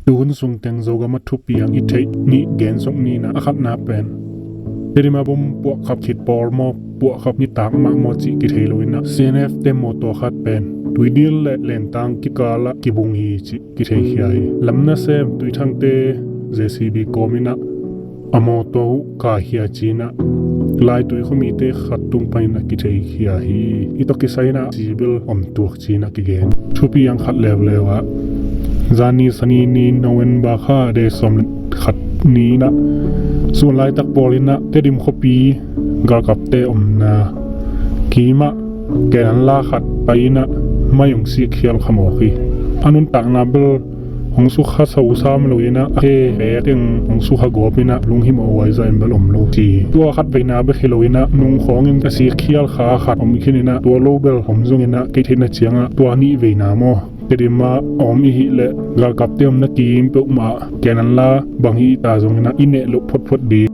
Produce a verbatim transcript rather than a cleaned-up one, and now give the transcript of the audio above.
Tuhun sung teng Zogam ah thupiang i theih nih gen suk ni in ah, a khatna pen Tedim ah bom puahkhap khit pawl maw, puahkhap nitak mah maw cih kithei lo in ah, C N F te mawtaw khat pen Tuidil le Lentang kikal ah kibung hi cih kitheikhia hi. Lam nasem Tuithangte J C B kawm in ah a mawtaw uh kaikhia ci in ah, Laitui khuamite khat tung panin a kitheikhia hi. Hih tawh kisai in ah sibil om tuak ci in ah kigen. Thupiang khat leuleu ah, zani sani ni November kha de sawm le khat ni in ah, sun laitak pawl in ah Tedim khuapi galkapte omna kim ah kenanla khat pai in ah mai hong sikkhial khamawk hi. A nuntakna bel hong sukha sosam lo in ah, a khe pek teng hong sukha gawp in ah lunghimawh huaizah in bel om lo ci. Tua khat veina bek hi lo in ah, nung khawngin a sikkhial kha khat om khin in ah, tua lo bel om zong in ah, kei theihna ciangah tua nih veina maw, Tedim ah a om i hih leh galkapte omna kim peuhmah kenanla bang hi ta zong in ah i neh loh photphot ding.